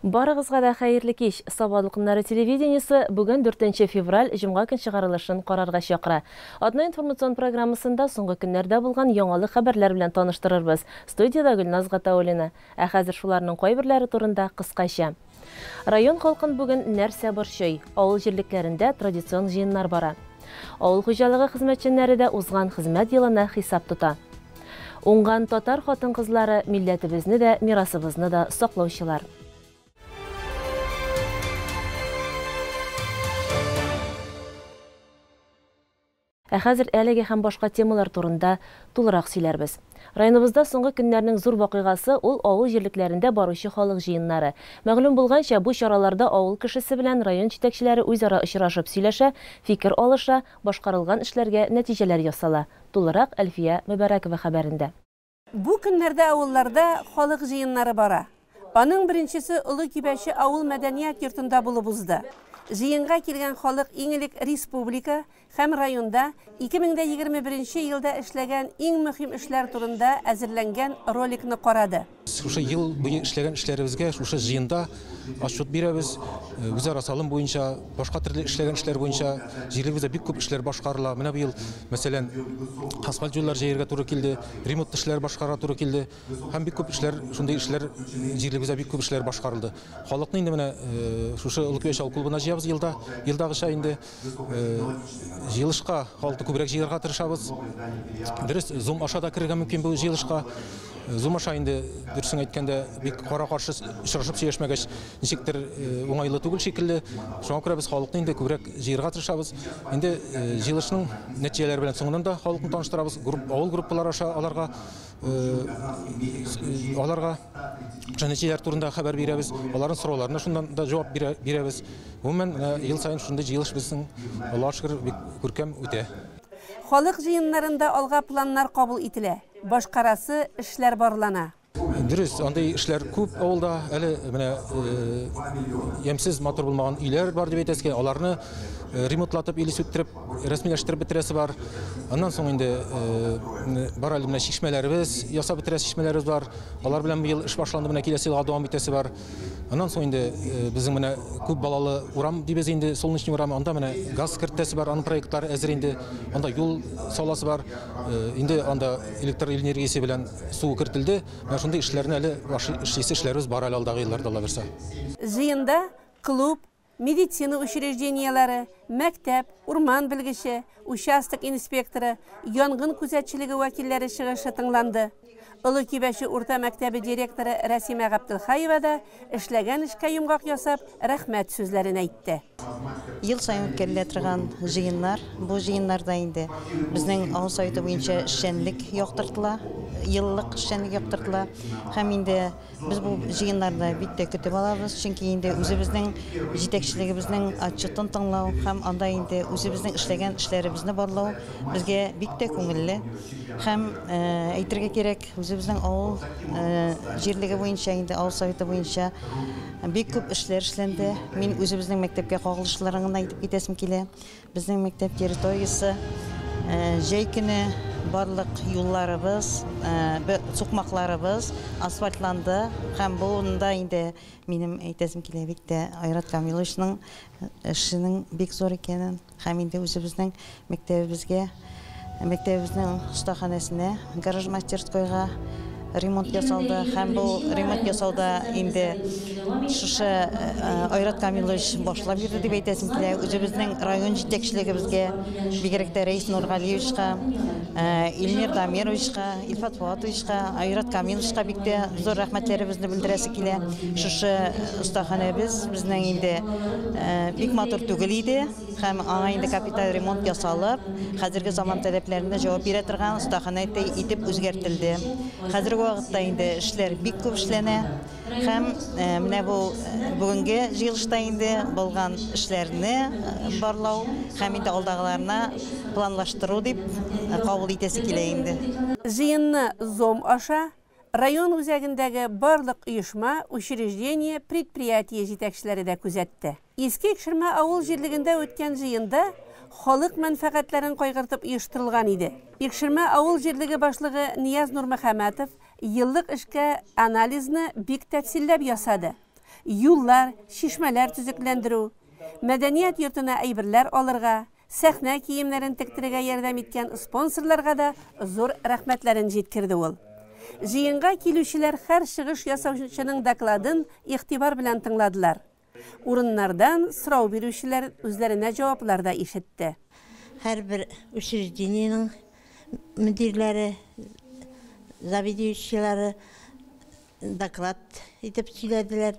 Барыгызга да хәерле кич. Саба дулкыннары телевидениесе бүген 4 февраль җомга көн чыгарылышын карарга чакыра. Атна информацион программасында соңгы көннәрдә булган яңалык хәбәрләр белән таныштырырбыз. Студиядә Гөлназ Гатауллина. Ә хәзер шуларның кайберләре турында кыскача. Район халкын бүген нәрсә борчый? Авыл җирлекләрендә традицион җыеннар бара. Авыл хуҗалыгы хезмәтчәннәре дә узган хезмәт елына хисап тота. Уңган татар хатын-кызлары милләтебезне дә, мирасыбызны да саклаучылар. Ә хәзер әлеге һәм башка темалар турында тулырак сөйләрбез. Районыбызда соңгы көннәрнең зур вакыйгасы ул авыл җирлекләрендә баручы халык җыеннары. Мәгълүм булганча, бу чараларда авыл кешесе белән район җитәкчеләре үзара очрашып сөйләшә, фикер алыша, башкарылган эшләргә нәтиҗәләр ясала. Тулырак Әлфия Мөбәрәкова хәбәрендә. Бу көннәрдә авылларда халык җыеннары бара. Аның беренчесе Олы Кибәче авыл мәдәният йортында булып узды. Җыенга килгән халык иң элек республика һәм районда 2021 елда эшләгән иң мөһим эшләр турында әзерләнгән роликны карады. Шушы ел буе эшләгән эшләребезгә шушы җыенда отчет бирәбез. Үзара салым буенча, башка төрле эшләгән эшләр буенча җирлегебездә бик күп эшләр башкарыла. Менә быел, мәсәлән, асфальт юллар җәяргә туры килде, ремонт эшләре башкарырга туры килде. Һәм бик күп эшләр, шундый эшләр җирлегебездә бик күп эшләр башкарылды. Халыкны инде менә шушы Олы Кибәче авыл клубына җыябыз елда, елдагыча инде җыелышка халыкны күбрәк җыярга тырышабыз. Дөрес, Zoom аша да керергә мөмкин бу җыелышка. Zoom аша инде, дөресен әйткәндә, бик кара-каршы очрашып сөйләшмәгәч, ничектер уңайлы түгел шикелле. Шуңа күрә без халыкны инде күбрәк җыярга тырышабыз. Инде җыелышның нәтиҗәләре белән соңыннан да халыкны таныштырабыз. Авыл группалары аша аларга нәтиҗәләр турында хәбәр бирәбез. Аларның сорауларына шуннан да җавап бирәбез. Гомумән, ел саен шундый җыелыш безнең, Аллаһка шөкер, бик күркәм үтә. Халык җыеннарында алга планнар кабул ителә, башкарасы эшләр барлана. Дөрес, андый эшләр күп авылда. Әле менә ямьсез, матур булмаган өйләр бар дип әйтәсе килә. Аларны ремонтлатып, или сүттереп, рәсмиләштереп бетерәсе бар. Аннан соң инде бар әле менә чишмәләребез, ясап бетерәсе чишмәләребез бар. Алар белән быел эш башланды, менә киләсе елга дәвам итәсе бар. Аннан соң инде безнең менә күп балалы урам дибез инде, Солнечный урамы, анда менә газ кертәсе бар, аның проектлары әзер инде. Анда юл саласы бар. Инде анда электр энергиясе белән су кертелде. Менә шундый эшләрне әле эшлисе эшләребез бар әле алдагы елларда, Алла бирсә. Җыенда клуб, медицина учреждениеләре, мәктәп, урман белгече, участок инспекторы, янгын күзәтчелеге вәкилләре чыгышы тыңланды. Олы Кибәче урта мәктәбе директоры Рәсимә Габделхаева да эшләгән эшкә йомгак ясап, рәхмәт сүзләрен әйтте. Ел саен үткәрелә торган җыеннар, бу җыеннарда инде безнең авыл советы буенча эшчәнлек яктыртыла, еллык эшчәнлек яктыртыла. Һәм инде без бу җыеннарны бик тә көтеп алабыз, чөнки инде үзебезнең җитәкчелегебезнең отчетын тыңлау һәм анда инде үзебезнең эшләгән эшләребезне барлау безгә бик тә күңелле. Һәм әйтергә кирәк, үзебезнең авыл җирлеге буенча, инде авыл советы буенча бик күп эшләр эшләнде. Мин үзебезнең мәктәпкә кагылышларын гына әйтеп китәсем килә. Безнең мәктәп территориясе җәй көне барлык юлларыбыз, сукмакларыбыз асфальтланды. Һәм бу урында инде минем әйтәсем килә бик тә Айрат Камиловичның эшенең бик зур икәнен. Һәм инде үзебезнең мәктәбебезгә, мәктәбебезнең остаханәсенә, гараж мастерскойга ремонт ясалды. Һәм бу ремонт ясауда инде шушы Айрат Камилович башлап йөрде дип әйтәсем килә. Үзебезнең район җитәкчелегебезгә, бигрәк тә Рәис Нургалиевичка, Илмир Дамировичка, Илфат Фуатовичка, Айрат Камиловичка бик тә зур рәхмәтләребезне белдерәсе килә. Шушы остаханәбез безнең инде бик матур түгел иде. Һәм аңа инде капиталь ремонт ясалып, хәзерге заман таләпләренә җавап бирә торган остаханә итеп үзгәртелде. Хәзерге вакытта инде эшләр бик күп эшләнә. Һәм менә бу бүгенге җыелышта инде булган эшләрне барлау һәм инде алдагыларына планлаштыру дип кабул итәсе килә инде. Җыенны Zoom аша район үзәгендәге барлык оешма, учреждение, предприятие җитәкчеләре дә күзәтте. Иске Икшермә авыл җирлегендә үткән җыенда халык мәнфәгатьләрен кайгыртып оештырылган иде. Икшермә авыл җирлеге башлыгы Нияз Нурмөхәммәтов еллык эшкә анализны бик тәфсилләп ясады. Юллар, чишмәләр төзекләндерү, мәдәният йортына әйберләр алырга, сәхнә киемнәрен тектерергә ярдәм иткән спонсорларга да зур рәхмәтләрен җиткерде ул. Җыенга килүчеләр һәр чыгыш ясаучының докладын игътибар белән тыңладылар. Урыннардан сорау бирүчеләр үзләренә җаваплар да ишетте. Һәрбер учреждениенең мөдирләре, заведующийлары доклад итеп сөйләделәр.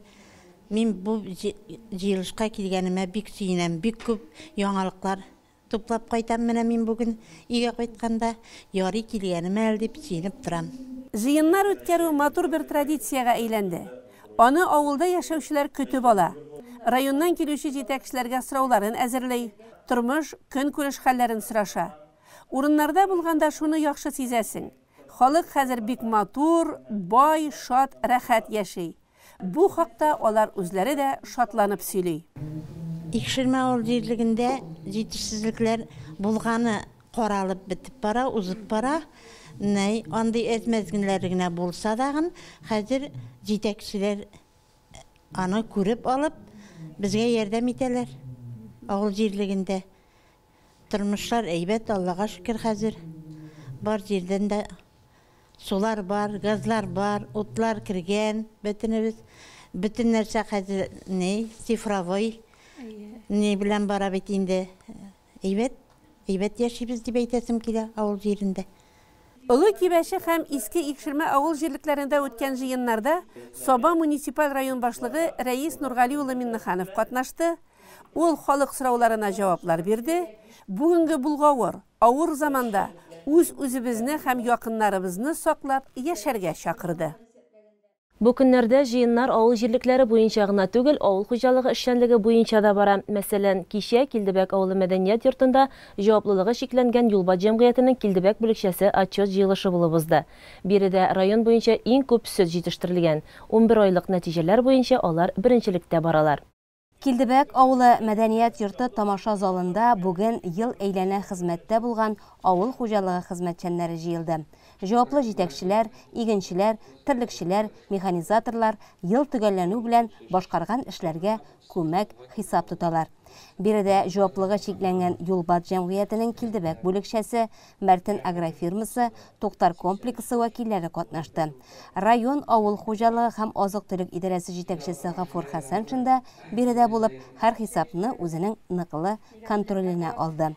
Мин бу җыелышка килгәнемә бик сөенәм, бик күп яңалыклар туплап кайтам менә мин бүген өйгә кайтканда, ярый килгәнемә әле дип сөенеп торам. Җыеннар үткәрү матур бер традициягә әйләнде. Аны авылда яшәүчеләр көтеп ала. Районнан килүче җитәкчеләргә сорауларын әзерли, тормыш, көнкүреш хәлләрен сораша. Урыннарда булганда шуны яхшы сизәсең. Халык хәзер бик матур, бай, шат, рәхәт яши. Бу хакта алар үзләре дә шатланып сөйли. Икшермә авыл җирлегендә җитешсезлекләр булганы каралып бетеп бара, узып бара. Нәй, андый әз-мәз генә булса дагын, хәзер җитәкчеләр аны күреп алып, безгә ярдәм итәләр авыл җирлегендә. Тормышлар әйбәт, Аллага шөкер хәзер. Бар җирдән дә сулар бар, газлар бар, утлар кергән, бөтенебез. Бөтен нәрсә хәзер ни, цифровой ни белән бара бит инде. Әйбәт, әйбәт яшибез дип әйтәсем килә авыл җирендә. Олы Кибәче һәм Иске Икшермә авыл җирлекләрендә үткән җыеннарда Саба муниципаль район башлыгы Рәис Нургали улы Миннеханов катнашты. Ул халык сорауларына җаваплар бирде. Бүгенге булгавыр, авыр заманда үз-үзебезне һәм якыннарыбызны саклап яшәргә чакырды. Бу көннәрдә җыеннар авыл җирлекләре буенча гына түгел, авыл хуҗалыгы эшчәнлеге буенча да бара. Мәсәлән, кичә Килдебәк авылы мәдәният йортында җаваплылыгы чикләнгән Юлбат җәмгыятенең Килдебәк бүлекчәсе отчет җыелышы булып узды. Биредә район буенча иң күп сөт җитештерелгән. 11 айлык нәтиҗәләр буенча алар беренчелектә баралар. Килдебәк авылы мәдәният йорты тамаша залында бүген ел әйләнә хезмәттә булган авыл хуҗалыгы хезмәтчәннәре җыелды. Җаваплы җитәкчеләр, игенчеләр, терлекчеләр, механизаторлар ел төгәлләнү белән башкарган эшләргә күмәк хисап тоталар. Биредә җаваплылыгы чикләнгән Юлбат җәмгыятенең Килдебәк бүлекчәсе, Мәртен агрофирмасы, Туктар комплексы вәкилләре катнашты. Район авыл хуҗалыгы һәм азык-төлек идарәсе җитәкчесе Гафур Хәсәншин да биредә булып, һәр хисапны үзенең ныклы контроленә алды.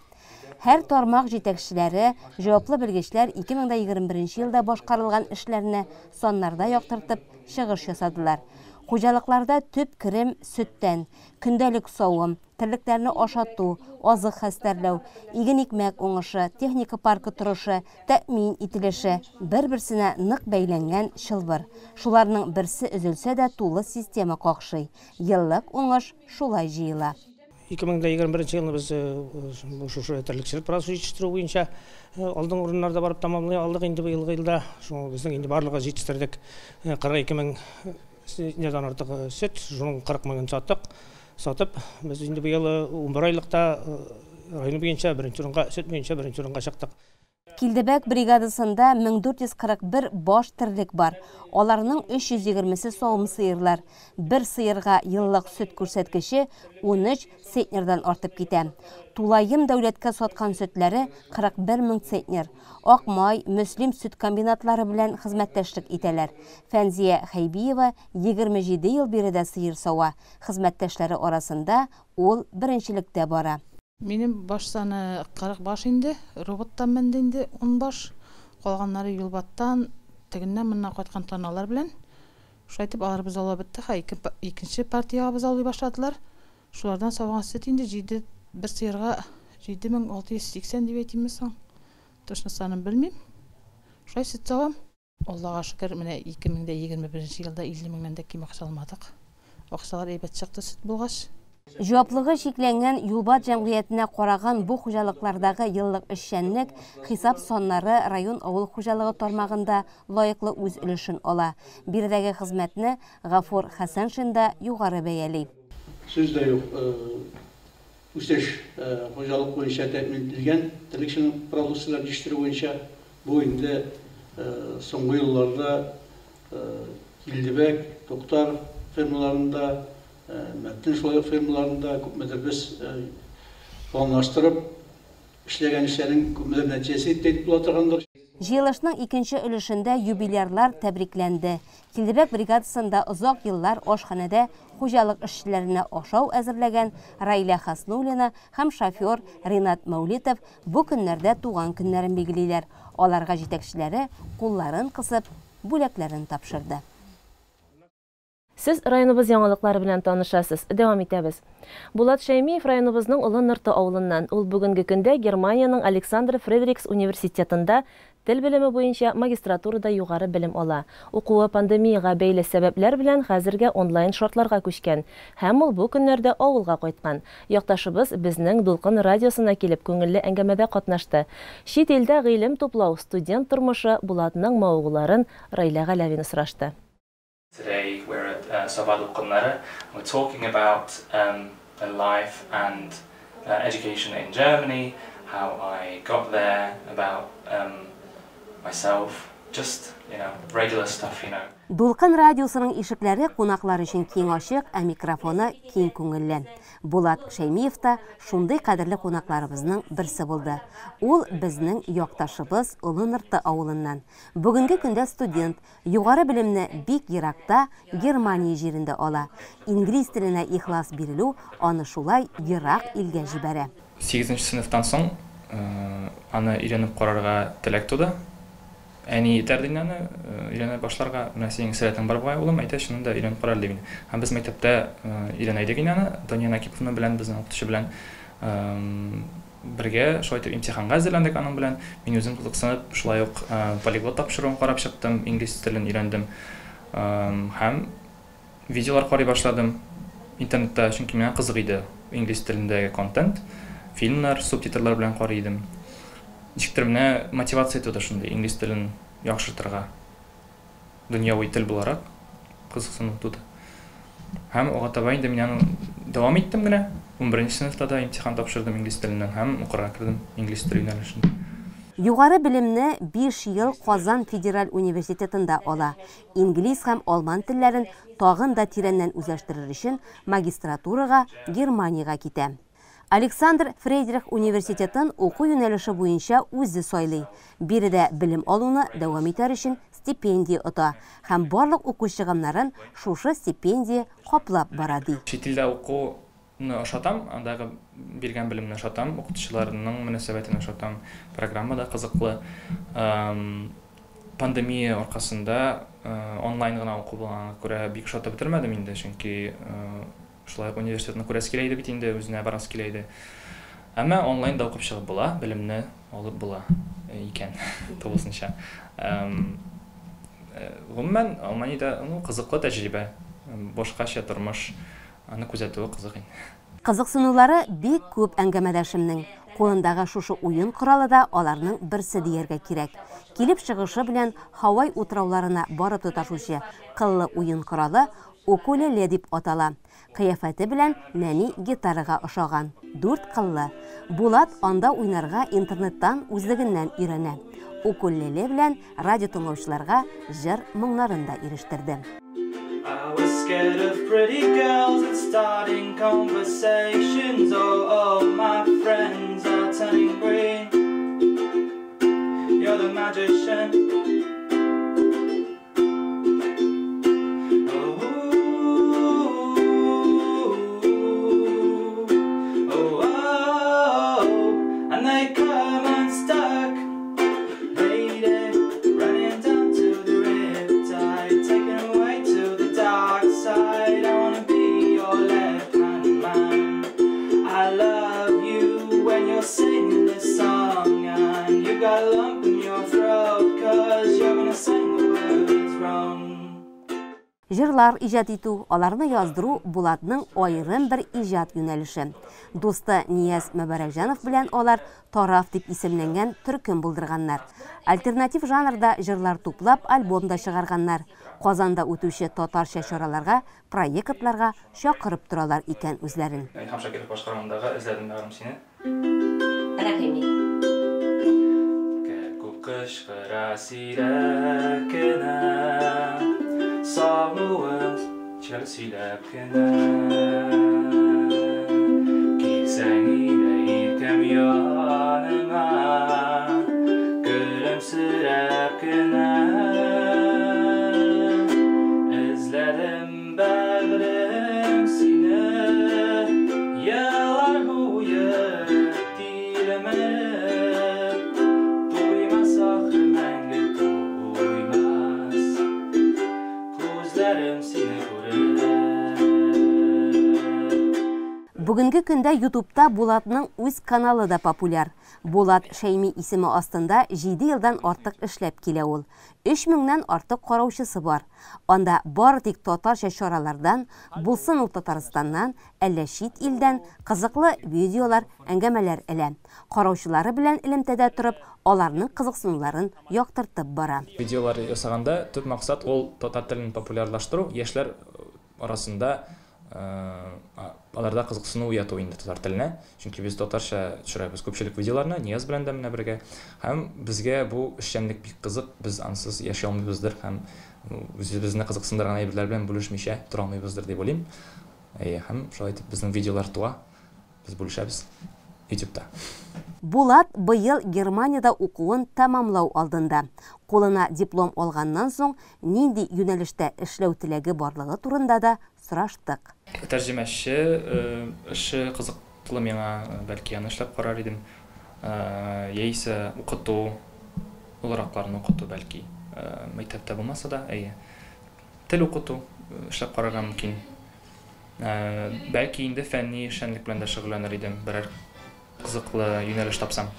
Һәр тармак җитәкчеләре, җаваплы белгечләр 2021 елда башкарылган эшләрне саннарда яктыртып чыгыш ясадылар. Хуҗалыкларда төп керем сөттән, көндәлек савым, терлекләрне ашату, азык хәстәрләү, иген икмәк уңышы, техника паркы торышы, тәэмин ителеше бер-берсенә нык бәйләнгән чылбыр. Шуларның берсе өзелсә дә тулы система какшый. Еллык уңыш шулай җыела. 2021 елны без шушы терлекчелек процессы җитештерү буенча алдынгы урыннарда барып тамамлый алдык инде быелгы елда. Шуңа безнең инде барлыгы җитештердек 42 мең центнердан артык сөт, шуның 40 меңен саттык. Сатып, без инде быел 11 айлыкта район буенча беренче урынга, сөт буенча беренче урынга чыктык. Килдебәк бригадасында 1441 баш терлек бар. Аларның 320-се савым сыерлар. Бер сыерга еллык сөт күрсәткече 13 центнердан артып китә. Тулаем дәүләткә саткан сөтләре 41 мең центнер. Акмай, Мөслим сөт комбинатлары белән хезмәттәшлек итәләр. Фәнзия Хәйбиева 27 ел биредә сыер сава. Хезмәттәшләре арасында ул беренчелектә бара. Минем баш саны 40 баш инде, роботтан менде инде 10 баш, калганнары Юлбаттан, тегеннән моннан кайткан таналар белән. Шулай итеп алар бозаулап бетте, ха, икенче партиягә бозаулый башладылар. Шулардан сауган сөт инде 7, бер сыерга 7680 дип әйтимме соң? Точно санын белмим. Шулай сөт савам. Аллага шөкер, менә 2021 елда 50 меңнән дә ким акча алмадык. Акчалар әйбәт чыкты сөт булгач. Җаваплылыгы чикләнгән Юлбат җәмгыятенә караган бу хуҗалыклардагы еллык эшчәнлек хисап саннары район авыл хуҗалыгы тармагында лаеклы үз өлешен ала. Биредәге хезмәтне Гафур Хәсәншин да югары бәяли. Сүз дә юк, үсеш хуҗалык буенча тәэмин ителгән терлекчелек продукцияләр җитештерү буенча бу инде соңгы елларда Килдебәк, Туктар фермаларында, Мәтен шулай ук фермаларында күпмедер без планлаштырып эшләгән эшләрнең күпмедер нәтиҗәсе дип әйтеп була торгандыр. Җыелышның икенче өлешендә юбилярлар тәбрикләнде. Килдебәк бригадасында озак еллар ашханәдә хуҗалык эшчеләренә ашау әзерләгән Раилә Хаснуллина һәм шофер Ринат Мәүлитов бу көннәрдә туган көннәрен билгелиләр. Аларга җитәкчеләре кулларын кысып, бүләкләрен тапшырды. Сез районыбыз яңалыклары белән танышасыз. Дәвам итәбез. Булат Шәймиев районыбызның Олы Нырты авылыннан. Ул бүгенге көндә Германиянең Александр Фредерикс университетында тел белеме буенча магистратурада югары белем ала. Укуы пандемиягә бәйле сәбәпләр белән хәзергә онлайн шартларга күчкән. Һәм ул бу көннәрдә авылга кайткан. Якташыбыз безнең Дулкын радиосына килеп күңелле әңгәмәдә катнашты. Чит илдә гыйлем туплау, студент тормышы, Булатның мавыгуларын Раилә Галәвина сорашты. Today we're at Саба Дулкыннары. We're talking about a life and education in Germany, how I got there, about myself, just, regular stuff. Дулкын радиосының ишекләре кунаклар өчен киң ачык, ә микрофоны киң күңелле. Булат Шәймиев та шундый кадерле кунакларыбызның берсе булды. Ул безнең якташыбыз Олы Нырты авылыннан. Бүгенге көндә студент, югары белемне бик еракта Германия җирендә ала. Инглиз теленә ихлас бирелү аны шулай ерак илгә җибәрә. 8 сыйныфтан соң аны өйрәнеп карарга теләк туды. Әни этәрде инде аны өйрәнә башларга. Менә синең сәләтең бар бугай, улым, әйтә, чыннан да өйрәнеп карар дип инде. Һәм без мәктәптә өйрәнә идек инде аны. Дания Накиповна белән, безнең укытучы белән бергә шулай итеп имтиханга әзерләндек аның белән. Мин үзем кызыксынып, шулай ук полиглот тапшыруын карап чыктым, инглиз телен өйрәндем. Һәм видеолар карый башладым интернетта, чөнки миңа кызык иде инглиз телендәге контент, фильмнар, субтитрлар белән карый идем. Ничектер менә мотивация туды шундый инглиз телен яхшыртырга. Дөньяви тел буларак кызыксыну туды. Һәм ага таба инде мин аны дәвам иттем генә. 11 сыйныфта да имтихан тапшырдым инглиз теленнән һәм укырга кердем инглиз теле юнәлешендә. Югары белемне 5 ел Казан федераль университетында ала. Инглиз һәм алман телләрен тагын да тирәннән үзләштерер өчен магистратурага Германиягә китә. Александр Фредерик университетын уку юнәлеше буенча үзе сайлый. Биредә белем алуны дәвам итәр өчен стипендия ота һәм барлык уку чыгымнарын шушы стипендия каплап бара ди. Чит илдә укуны ошатам, андагы биргән белемне ошатам, укытучыларның мөнәсәбәтен ошатам, программа да кызыклы. Пандемия аркасында онлайн гына уку булганга күрә бик ошатып бетермәдем инде, чөнки шулай ук университетны күрәсе килә иде бит инде, үзенә барасы килә иде. Әмма онлайн да укып чыгып була, белемне алып була икән, тулысынча. Гомумән, Алманиядә, кызыклы тәҗрибә, башкача тормыш, аны күзәтүе кызык инде. Кызыксынулары бик күп әңгәмәдәшемнең. Кулындагы шушы уен коралы да аларның берсе дияргә кирәк. Килеп чыгышы белән Һавай утрауларына барып тоташучы кыллы уен коралы укулеле дип атала. Кыяфәте белән нәни гитарага ошаган. 4 кыллы. Булат анда уйнарга интернеттан үзлегеннән өйрәнә. Укулеле белән радио тыңлаучыларга җыр моңнарын да ирештерде. I was scared of pretty girls and starting conversations. Oh, all my friends are turning green. You're the magician. Oh, oh, oh, and they come unstuck. Lady, running down to the riptide, taken away to the dark side. I want to be your left-hand man. I love you when you're singing this song, and you've got a lump in your throat, because you're going to sing the words wrong. Җырлар иҗат итү, аларны яздыру Булатның аерым бер иҗат юнәлеше. Дусты Нияз Мөбәрәкҗанов белән алар Тараф дип исемләнгән төркем булдырганнар. Альтернатив жанрда җырлар туплап альбом да чыгарганнар. Казанда үтүче татарча чараларга, проектларга чакырып торалар икән үзләрен. Илһам Шакиров башкаруындагы Эзләдем бәгырем сине. Рәхим ит. Кәкүк кычкыра сирәк кенә, сагынуым Чәл сөйләп кенә. Килсәң иде иркәм яныма, көлемсерәп кенә. Эзләдем бәгърем сине, еллар буе тилмереп. Туймас ахыр мәңге туймас, күзләрем сине күреп. Бүгенге көндә YouTube'та Булатның үз каналы да популяр. Булат Шәйми исеме астында 7 елдан артык эшләп килә ул. 3000-нән артык караучысы бар. Анда бары тик татарча чаралардан, булсын ул Татарстаннан, әллә чит илдән кызыклы видеолар, әңгәмәләр элә. Караучылары белән элемтәдә торып, аларның кызыксынуларын яктыртып бара. Видеолар ясаганда төп максат ул татар телен популярлаштыру, яшьләр арасында аларда кызыксыну уяту инде татар теленә. Чөнки без татарча төшерәбез күпчелек видеоларны, Нияз белән дә менә бергә. Һәм безгә бу эшчәнлек бик кызык, без ансыз яши алмыйбыздыр һәм үзебезне кызыксындырган әйберләр белән бүлешмичә тора алмыйбыздыр дип уйлыйм. Әйе, һәм шулай итеп безнең видеолар туа, без бүлешәбез YouTube'та. Булат быел Германиядә укуын тәмамлау алдында. Кулына диплом алганнан соң нинди юнәлештә эшләү теләге барлыгы турында да сораштык. Тәрҗемәче эше кызыклы миңа, бәлки аны эшләп карар идем. Яисә укыту, олыракларны укыту бәлки. Мәктәптә булмаса да, әйе. Тел укыту эшләп карарга мөмкин. Бәлки инде фәнни эшчәнлек белән дә шөгыльләнер идем, берәр кызыклы юнәлеш тапсам.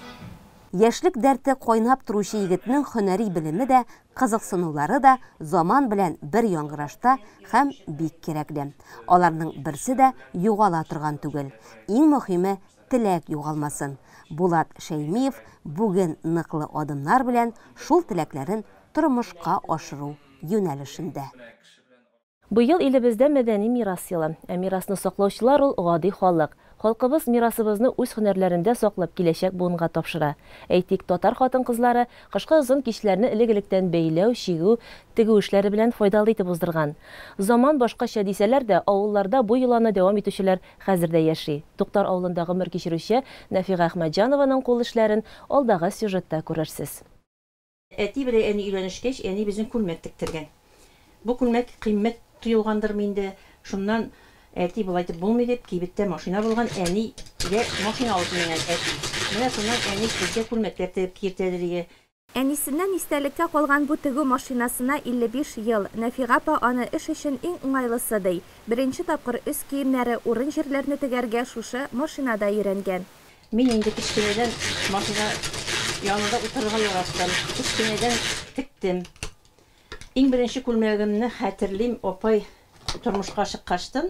Яшьлек дәрте кайнап торучы егетнең һөнәри белеме дә, кызыксынулары да заман белән бер яңгырашта һәм бик кирәкле. Аларның берсе дә югала торган түгел. Иң мөһиме теләк югалмасын. Булат Шәймиев бүген ныклы адымнар белән шул теләкләрен тормышка ашыру юнәлешендә. Быел илебездә мәдәни мирас елы. Ә мирасны саклаучылар ул гади халык. Халкыбыз мирасыбызны үз һөнәрләрендә саклап киләчәк буынга тапшыра. Әйтик, татар хатын-кызлары кышкы озын кичләрне элек-электән бәйләү, чигү, тегү эшләре белән файдалы итеп уздырган. Заман башкача дисәләр дә, авылларда бу йоланы дәвам итүчеләр хәзер дә яши. Туктар авылында гомер кичерүче Нәфига Әхмәтҗанованың кул эшләрен алдагы сюжетта күрерсез. Әти белән әни өйләнешкәч, әни безнең күлмәк тектергән. Бу күлмәк кыйммәт тоелгандыр инде. Шуннан әти болай итеп булмый дип, кибеттә машина булган, әнигә машина алып менгән әти. Менә шуннан әни безгә күлмәкләр тегеп киертәдер. Әнисеннән истәлеккә калган бу тегү машинасына 55 ел. Нәфига апа аны эш өчен иң уңайлысы ди. Беренче тапкыр өс киемнәре, урын җирләрне тегәргә шушы машинада өйрәнгән. Мин инде кечкенәдән машина янында утырырга яраттым. Кечкенәдән тектем. Иң беренче күлмәгемне хәтерлим, апай тормышка чыккачтын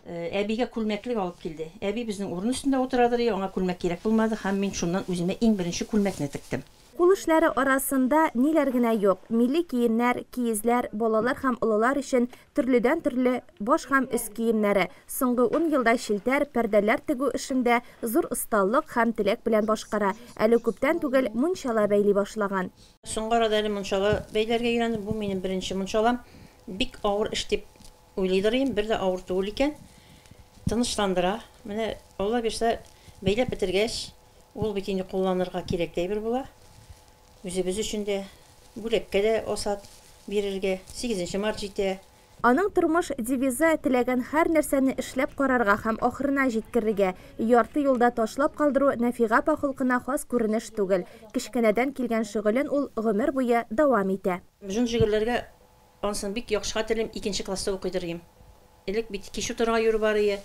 әбигә күлмәклек алып килде. Әби безнең урын өстендә утырадыр, аңа күлмәк кирәк булмады һәм мин шуннан үземә иң беренче күлмәкне тектем. Кул эшләре арасында ниләр генә юк. Милли киемнәр, киезләр, балалар һәм олылар өчен төрледән-төрле баш һәм өс киемнәре. Соңгы 10 елда челтәр, пәрдәләр тегү эшендә зур осталык һәм теләк белән башкара. Әле күптән түгел мунчала бәйли башлаган. Соңгы арада әле мунчала бәйләргә өйрәндем. Бу минем беренче мунчалам. Бик авыр эш дип уйлыйдыр идем, бер дә авыр түгел икән. Тынычландыра. Менә Алла бирсә, бәйләп бетергәч, ул бит инде кулланырга кирәк әйбер була. Үзебез өчен дә, бүләккә дә асат бирергә. 8 март җитә. Аның тормыш девизы теләгән һәр нәрсәне эшләп карарга һәм ахырына җиткерергә. Ярты юлда ташлап калдыру Нәфига апа холкына хас күренеш түгел. Кечкенәдән килгән шөгылен ул гомер буе дәвам итә. Җон җегерләргә ансын бик яхшы хәтерлим, 2 класста укыйдыр идем. Элек бит кич утырырга йөрү бар иде.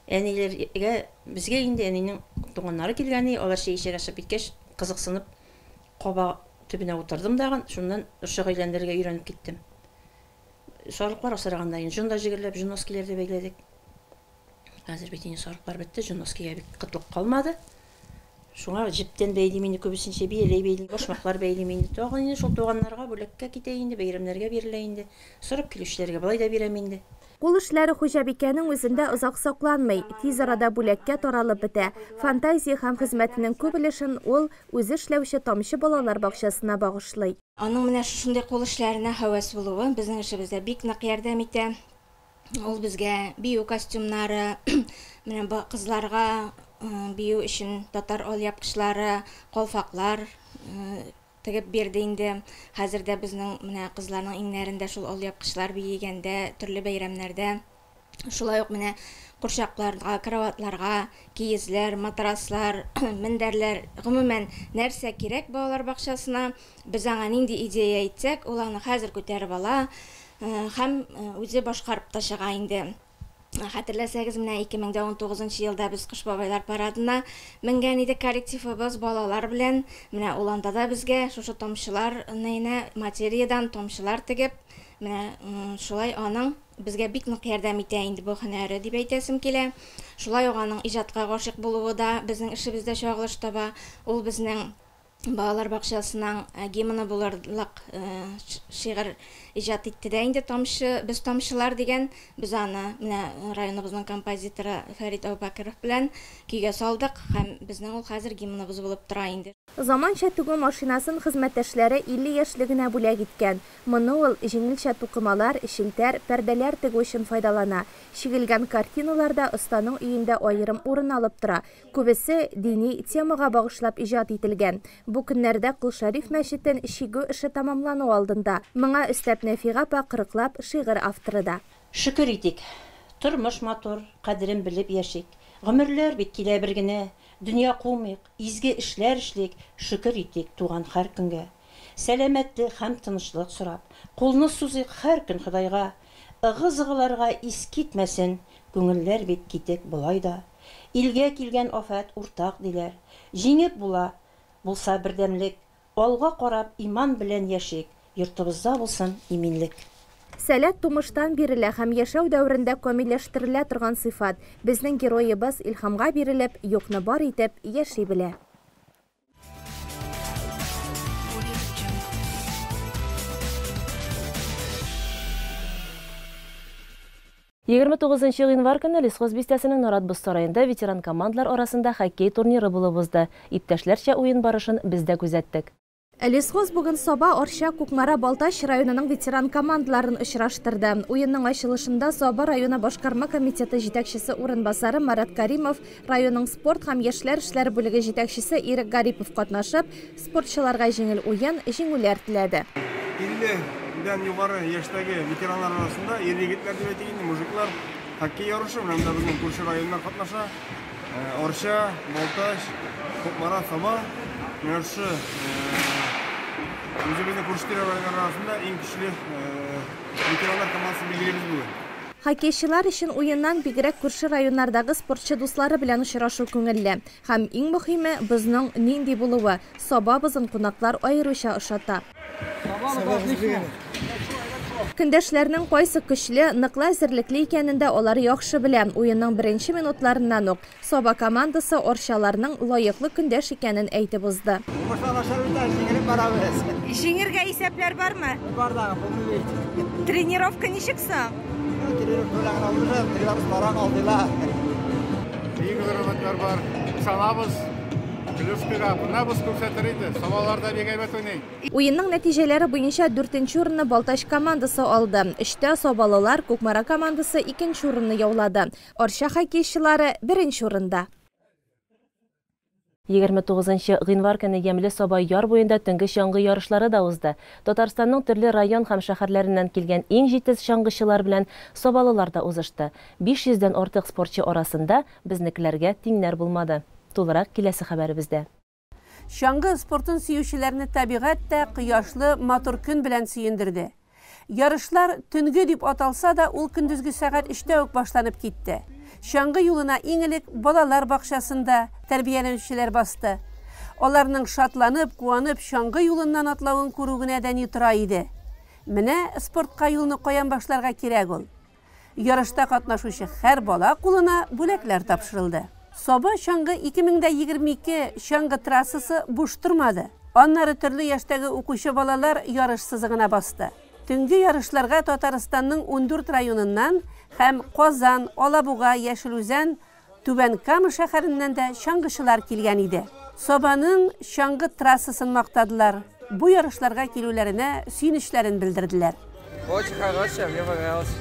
Әниләргә, безгә инде әнинең туганнары килгән, алар чәй эчәргә чыгып киткәч, кызыксынып каба төбенә утырдым дагын, шуннан шөгыльләнергә өйрәнеп киттем. Сарыклар асраганда инде җон да җегерләп, җон носкиләр дә бәйләдек. Хәзер бит инде сарыклар бетте, җон носкигә бик кытлык калмады. Шуңа җептән бәйлим инде күбесенчә, бияләй бәйлим, башмаклар бәйлим инде. Тагын инде шул туганнарга бүләккә китә инде, бәйрәмнәргә бирелә инде. Сорап килүчеләргә болай да бирәм инде. Кул эшләре хуҗабикәнең үзендә озак сакланмый, тиз арада бүләккә таралып бетә. Фантазия һәм хезмәтенең күп өлешен ул үзе эшләүче Тамчы балалар бакчасына багышлый. Аның менә шушындый кул эшләренә һәвәс булуы безнең эшебездә бик нык ярдәм итә. Ул безгә бию костюмнары, менә кызларга бию өчен татар алъяпкычлары, калфаклар тегеп бирде инде. Хәзер дә безнең менә кызларның иңнәрендә шул алъяпкычлар биегәндә, төрле бәйрәмнәрдә. Шулай ук менә курчакларга, кроватьларга, киезләр, матраслар, мендәрләр, гомумән, нәрсә кирәк балалар бакчасына, без аңа нинди идея әйтсәк, ул аны хәзер күтәреп ала һәм үзе башкарып та чыга инде. Хәтерләсәгез, менә 2019 елда без Кыш бабайлар парадына менгән идек коллективыбыз балалар белән. Менә ул анда да безгә шушы томчылар нәйнә материядән томчылар тегеп, менә шулай аның безгә бик нык ярдәм итә инде бу һөнәре дип әйтәсем килә. Шулай ук аның иҗатка гашыйк булуы да безнең эшебездә чагылыш таба. Ул безнең балалар бакчасының гимны булырлык шигырь иҗат итте дә инде тамчы, без тамчылар дигән. Без аны менә районыбызның композиторы Фәрит Әбүбәкеров белән көйгә салдык һәм безнең ул хәзер гимныбыз булып тора инде. Заманча тегү машинасын хезмәттәшләре 50 яшьлегенә бүләк иткән. Моны ул җиңелчә тукымалар, челтәр, пәрдәләр тегү өчен файдалана. Чигелгән картиналар да останың өендә аерым урын алып тора. Күбесе дини темага багышлап иҗат ителгән. Бу көннәрдә Кол Шәриф мәчетен чигү эше тамамлану алдында. Моңа өстәп Нәфига апа кырыклап шигырь авторы да. Шөкер итик. Тормыш матур, кадерен белеп яшик. Гомерләр бит килә бер генә. Дөнья кумыйк, изге эшләр эшлик, шөкер итик туган һәр көнгә. Сәламәтлек һәм тынычлык сорап, кулны сузыйк һәр көн Ходайга. Ыгы-зыгыларга ис китмәсен, күңелләр бит китек болай да. Илгә килгән афәт уртак диләр. Җиңеп була, булса бердәмлек. Алга карап иман белән яшик, йортыбызда булсын иминлек. Сәләт тумыштан бирелә һәм яшәү дәверендә камилләштерелә торган сыйфат. Безнең героебыз илһамга бирелеп, юкны бар итеп яши белә. Егерме тугызынчы гыйнвар көнне Лесхоз бистәсенең Нарат боз сараенда ветеран командалар арасында хоккей турниры булып узды. Иптәшләрчә уен барышын без дә күзәттек. Лесхоз бүген Саба, Арча, Кукмара, Балтач районының ветеран командаларын очраштырды. Уенның ачылышында Саба районы башкарма комитеты җитәкчесе урынбасары Марат Каримов, районның спорт һәм яшьләр эшләре бүлеге җитәкчесе Ирек Гарипов катнашып, спортчыларга җиңел уен, җиңүләр теләде. 50-дән югары яшьтәге ветераннар арасында ир егетләр дип әйтик инде, мужиклар хоккей ярышы, менә монда безнең күрше районнар катнаша. Арча, Балтач, Кукмара, Саба. Менә шушы үзебезнең күрше тирә районнар арасында иң көчле ветераннар командасын билгелибез бүген. Хоккейчылар өчен уеннан бигрәк күрше районнардагы спортчы дуслары белән очрашу күңелле. Һәм иң мөһиме бозның нинди булуы. Саба бозын кунаклар аеруча ошата. Көндәшләрнең кайсы көчле, ныклы әзерлекле икәнен дә алар яхшы белә. Уенның беренче минутларыннан ук Саба командасы арчаларның лаеклы көндәш икәнен әйтеп узды. Җиңергә исәпләр бармы? Бар да, булмый бит. Тренировка ничек соң? Тренировка белән генә булмый, тренировка барак алдыйлар. Бик зур өметләр бар. Ышанабыз. Плюшкага бунабыз күрсәтер иде. Сабалар да бик әйбәт уйный. Уенның нәтиҗәләре буенча дүртенче урынны Балтач командасы алды. Өчтә сабалылар Кукмара командасы икенче урынны яулады. Арча хоккейчылары беренче урында. Егерме тугызынчы гыйнвар көне Ямьле Саба яр буенда төнге чаңгы ярышлары да узды. Татарстанның төрле район һәм шәһәрләреннән килгән иң җитез чаңгычылар белән сабалылар да узышты. Биш йөздән артык спортчы арасында безнекеләргә тиңнәр булмады. Тулырак киләсе хәбәребездә. Чаңгы спортын сөючеләрне табигать тә кояшлы матур көн белән сөендерде. Ярышлар төнге дип аталса да, ул көндезге сәгать өчтә үк башланып китте. Чаңгы юлына иң элек балалар бакчасында тәрбияләнүчеләр басты. Аларның шатланып, куанып чаңгы юлыннан атлавын күрү генә дә ни тора иде. Менә спортка юлны каян башларга кирәк ул. Ярышта катнашучы һәр бала кулына бүләкләр тапшырылды. Саба чаңгы 2022 чаңгы трассасы буш тормады. Аннары төрле яшьтәге укучы балалар ярыш сызыгына басты. Төнге ярышларга Татарстанның ундүрт районыннан һәм Казан, Алабуга, Яшел Үзән, Түбән Кама шәһәреннән дә чаңгычылар килгән иде. Сабаның чаңгы трассасын мактадылар. Бу ярышларга килүләренә сөенечләрен белдерделәр. Очень хорошая, мне понравилось.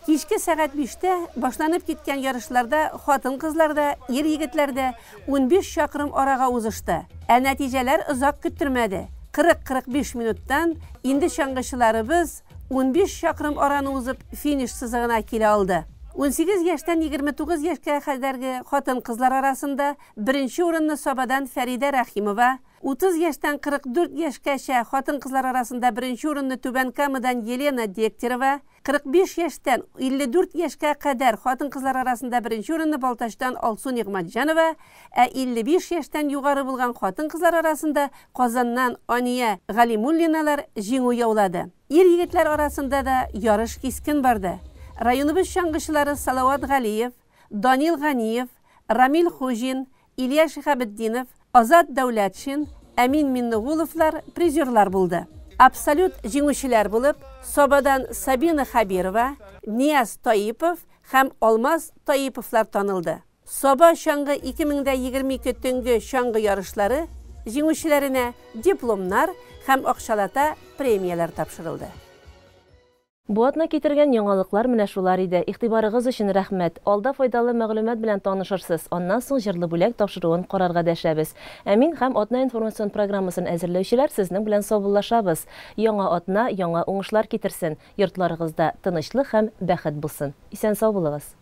Кичке сәгать биштә башланып киткән ярышларда хатын-кызлар да, ир-егетләр дә 15 чакрым арага узышты. Ә нәтиҗәләр озак көттермәде. 40-45 минуттан инде чаңгычыларыбыз 15 чакрым араны узып финиш сызыгына килә алды. 18 яшьтән 29 яшькә кадәрге хатын-кызлар арасында беренче урынны Сабадан Фәридә Рәхимова, 30 яшьтән 44 яшькәчә хатын-кызлар арасында беренче урынны Түбән Камадан Елена Дегтярева, 45 яшьтән 54 яшькә кадәр хатын-кызлар арасында беренче урынны Балтачтан Алсу Нигъмәтҗанова, ә 55 яшьтән югары булган хатын-кызлар арасында Казаннан Ания Галимуллиналар җиңү яулады. Ир-егетләр арасында да ярыш кискен барды. Районыбыз чаңгычылары Салават Галиев, Данил Ганиев, Рамил Хуҗин, Илья Шиһабетдинов, Азат Дәүләтшин, Әмин Миннегуловлар призерлар булды. Абсолют җиңүчеләр булып Сабадан Сабина Хәбирова, Нияз Таипов һәм Алмаз Таиповлар танылды. Саба чаңгы 2022 төнге чаңгы ярышлары җиңүчеләренә дипломнар һәм акчалата премияләр тапшырылды. Бу атна китергән яңалыклар менә шулар иде. Игътибарыгыз өчен рәхмәт. Алда файдалы мәгълүмат белән танышырсыз. Аннан соң җырлы бүләк тапшыруын карарга дәшәбез. Ә мин һәм атна информацион программасын әзерләүчеләр сезнең белән саубуллашабыз. Яңа атна яңа уңышлар китерсен. Йортларыгызда тынычлык һәм бәхет булсын. Исән-сау булыгыз.